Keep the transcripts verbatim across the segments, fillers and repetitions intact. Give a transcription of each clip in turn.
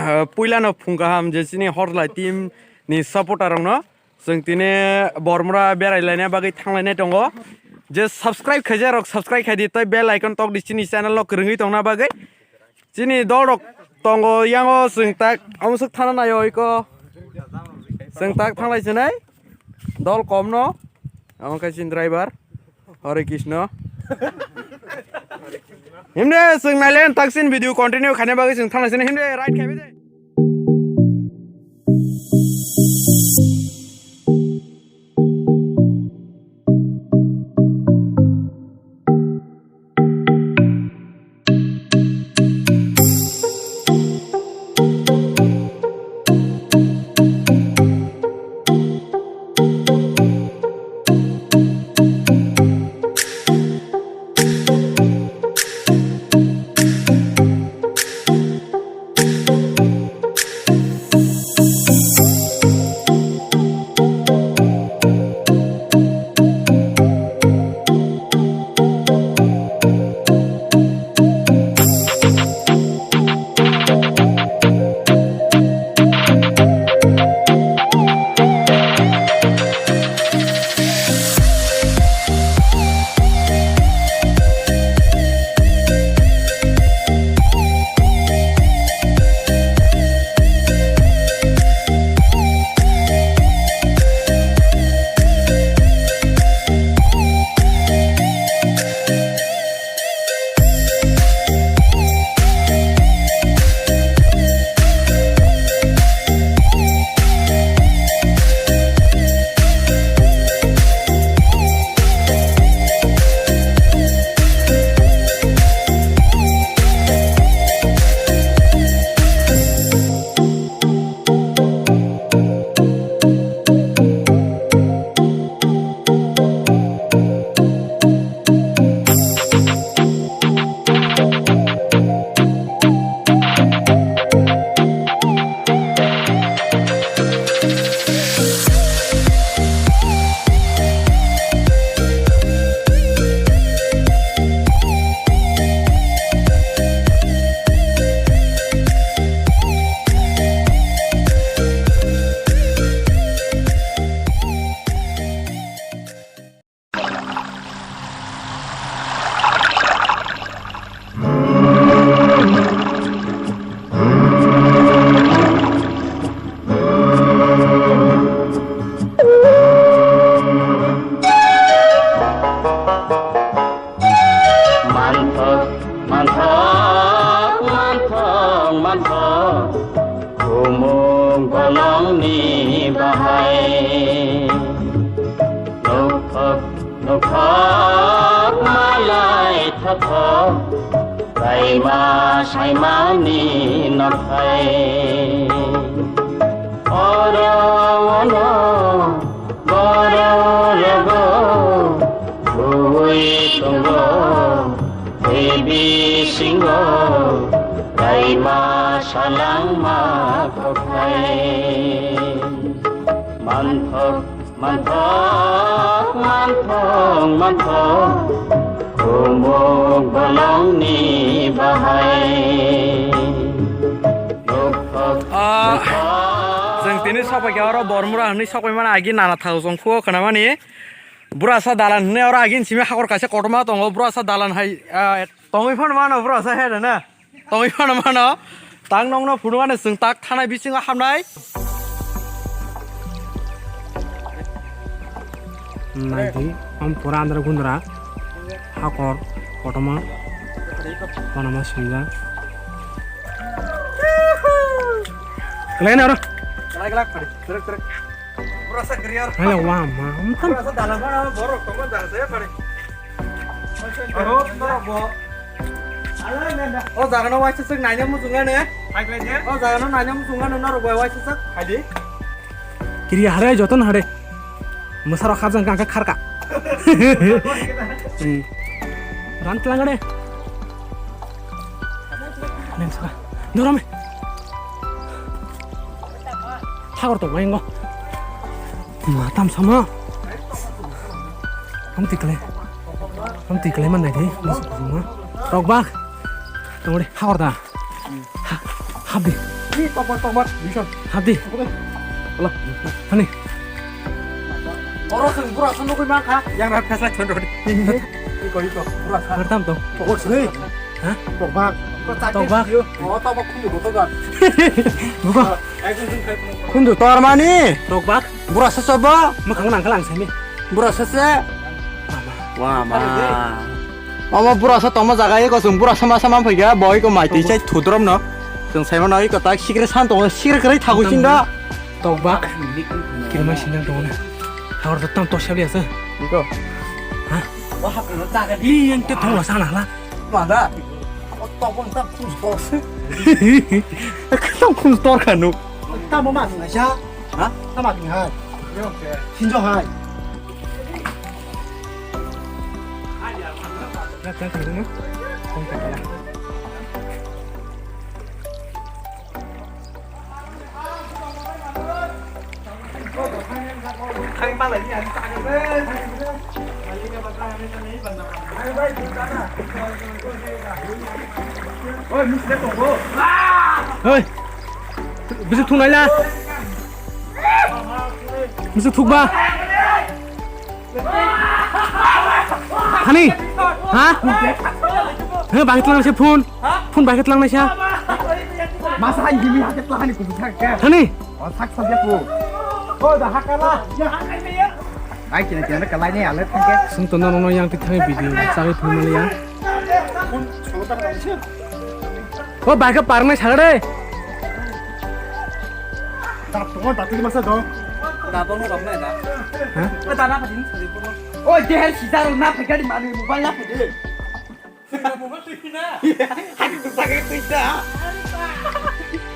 Ah, puilano phung kaham je chini Horlai team ni supporter rokno. Chwng tini Bormura berai laina bagwi thang lainai tongo. Je subscribe khaijak rok subscribe khai di, tei bell icon tok di chini channel no kwrwngwi tongna bagwi. Chini dol rok tongo yango chwng tak omo swk thana naio iko. Chwng tak thang lai sinai. Dol kom no. Omo khe chini driver. Hare Krishna. Himde chwng nailen taksin video continue khaina bagwi chwng thang lai sinai himde right khai de. Manthok, manthok, manthok, manthok, bumung bolongni bahai. Nokthok, nokthok, malai thothok, raima saimani nokhai. Oro ono borok rogo bui tongo, tei bisingo raima salangma kothai. Manthok, manthok, manthok, manthok, bumung bolongni bahai. Ah, chwng tini sokpai khe oro Bormura hwnwi sokpai mano, agi nana thao chwng khuo khwnamani. Burasa dalan hwnwi oro agini simi hakor kaisa kotorma tongo, burasa dalan hai, ah, tongwi phano mano burasa he rwna. Tongwi phano mano. Tang nokno phunukmani chwng tak thanai bisingo hamnai. Naidi, om pura andra gundra, hakor, kotorma, panama sinja. Kelain oro. Kelak, kelak, padi. Trek, trek. Burasa geriar. Halo, wah, ma, om tam. Burasa dalan mana borok tongo jaga saya, padi. Aro, borok bo. O jaga no waisa sek naina muchunga ne. Hai, kelai ne. O jaga no naina muchunga ne, norok bai waisa sek. Hai di. Kiri hare, joton hare. Mwsarok habjak kha kharka. Hmm. Ran tlang de. Neng saka. Dorame. Hagor to waingo. Ma tam sama. Am tikle. Am tikle man nai de. Mas ma. Rok bak. Tongore hagor da. Ha, habdi. Ni tokbak, tokbak, Bison. Hadi. Tokbak. Ala, hani. Oro seng bura sano koi mangkha. Yang rat kasa chondro. Iko, iko, bura sa. Hartam to. Tokbak sini. Hah? Tokbak. Tokbak. Oh, tokbak khundu boto gan. Buko. Ekdom sing khai khundu. Khundu tormani. Tokbak. Bura sa sobo. Mukhang nang kalang sini. Bura sa se. Wah, ma. Omo bura sa tongma jaga eko chwng bura sama sama phaikha bo eko mai twi chai thudrom no. Chwng saima no eko tak sikre san tongo sikre kwrwi thagwi ching da. Tokbak. Kirma sinang tongo na. Hawar to tam to shabli asa. Iko. Ha? Wa hakno jaga di. Iyang te thongla sana la. Manda. Tokbak tam khus tor. Tam khus tor khanu. Tam ma ngai sa. Ha? Tam ma ngai. Sinjo hai. Oi, bisi thunai la. Bisi thukba. Hani? Ha? He, bahai tlang nasa phone. Phone bahai tlang nasa. Masa hai gimi hake tlang hani kubu thak ke. Hani? Oh, sak sak ya pu. Oh, dah hakala. Ai kina kina kalai ni alat thang ke. Sung tono nono yang ti thang video. Sabi phone mali ya. Phone, phone tak ada sih. O bai khe parnai saga de. Dap tongo, dap twi masa dong. Dap tongo, dap nai da. Ha? O da na phaidi ni sari ko. O deher sida na phaikari mani mobile na phaidi. Mobile twi na. Hadi tu saga twi da.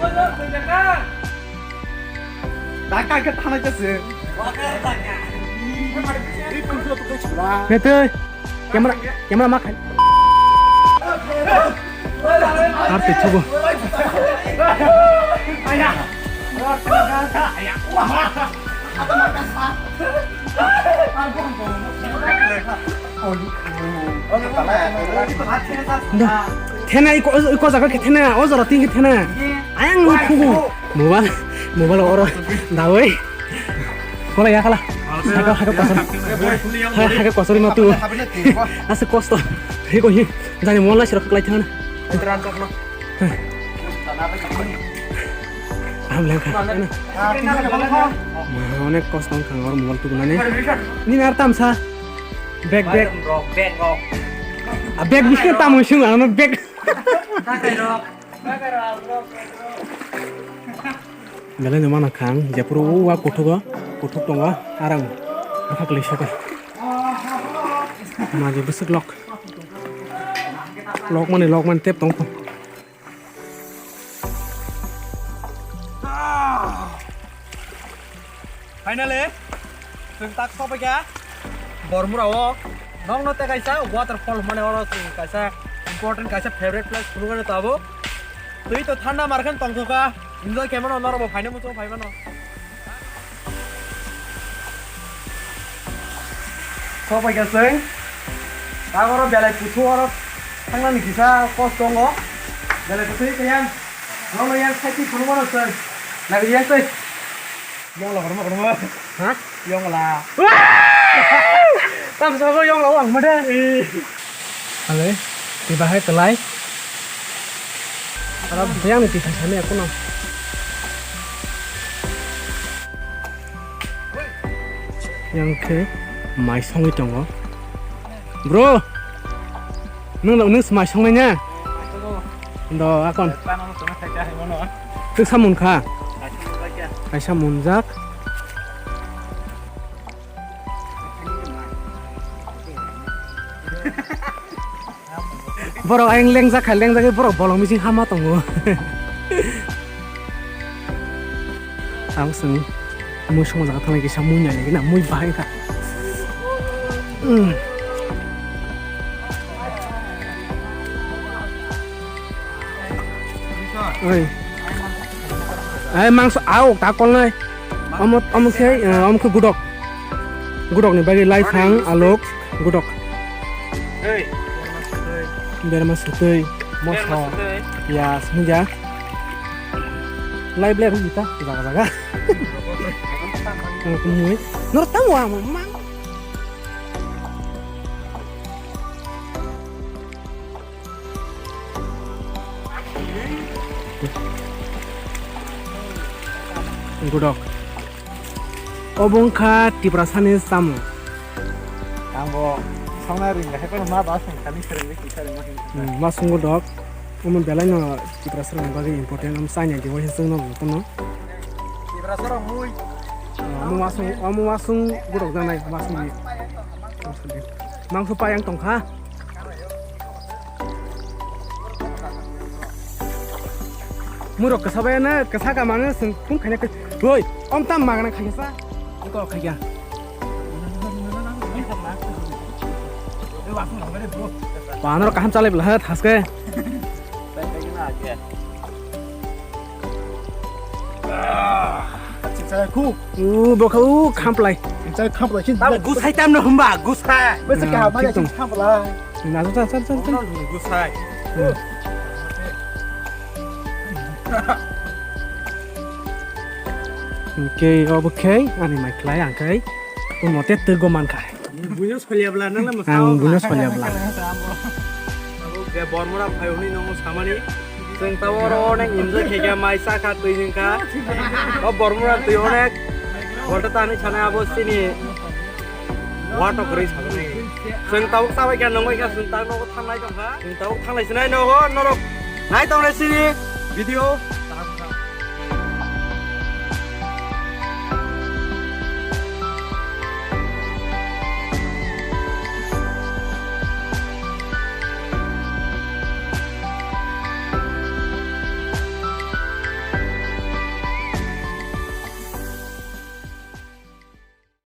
O da twi da ka. Da ka ka thana ka se. Wa ka da ka. Ni phun tu tu chula. Betul. Camera, camera ma khai. Ar te chugo. Da. Thena iko, iko jaga ke thena, o jora tin ke thena. Ayang lu khugu. Mobile, mobile oro. Dawai. Kola ya kala. Haka, haka kosor. Ha, haka kosor ma tu. Asa kosto. Hiko hi. Jani mola sira khlai thana. Aham lengkha. Ma, onek kosto wngkha ang oro mobile tukunani. Nini ar tamsa. Bag, bag. A bag biskit tamo sung ano bag. Belai no mana khang, jephuru o wa kuthuk o, kuthuk tongo, arang bwkhak lei soka. Maji bwswk lok. Lok mani, lok mani tep tong. Finally, chwng tak sopaikha Bormura o. Nokno tei kaisa waterfall hwnmani oro chwng kaisa important kaisa favorite place phunukmani tabuk. Twi to thanda markhe tongthokha. Enjoy khaimano norokbo phaina muchungo phaimano. Sopaikha chwng. Tei oro belai kuthuk oro thangnani kisa kosto wngo. Belai kwthwi khe yang. Nono yang side ni phunukmano chwng. Naiwi yang twi. Yong la kormo kormo. Ha? Yong la. Tam sabo yong la wang mada. Ale, di bahai telai. Ara yang ni tisa sami aku no. Yang khe mai songwi tongo. Bro, nwng nwng mai songnai na? Do akon. Twksa munkha. Kaisa munjak. Borok ayang lengjak kha, lengjagwi borok bolong bising hama tongo. Ang chwng mui songma jaga thanglai kisa mui nainai gina mui bahai kha. Hmm. Oi. Ai mangso au ta kolnai. Omo, omo khe, eh, omo khe gudok. Gudok ni bagwi laifang, alok, gudok. Berma sutui, moso, piyaj, hinja. Live live hita jaga jaga. Ang kumui. Nor tamo amo mang. Gudok. Obo wngkha Tiprasani chamung. Ang bo songna ring hai phano ma ba song kani sereng ri kisa ring ma hin. Hmm, ma sungo dok. Omo belai no Tiprasani bagwi important, omo chaya di wai sung no bono. Tiprasa rok mui. Omo ma sung, omo ma sung gudok janai ma sung di. Mangso payang tongkha. Murok kasa bai na kasa ka mane sung tung khanya ke. Oi, om tam magana khanya sa. Ko khanya. Panor kaham chalai bela hat haske. Chingsa khu. U bokha u khamplai. Chingsa khamplai chin. Tam gusai tam no humba gusai. Bese ka mane chin khamplai. Na chal chal chal chal. Gusai. Hwnkhe obo khe ani mai khlai ang khai. Tongmo te twgo mankha. Buino solyabla nang na. Ang buino solyabla. Oke, Bormura phai hwnwi nongo samani. Chwng tabok oro onek enjoy khaikha, mai chakha, twi hwnkha. O Bormura twi onek. Bota tani sana abo sini. Wato kwrwi sabani. Chwng tabok chabai kha, nongbai kha, chwng tak nogo thangnai tongkha. Chwng tabok thanglai sinai nogo norok. Nai tongnai sini video.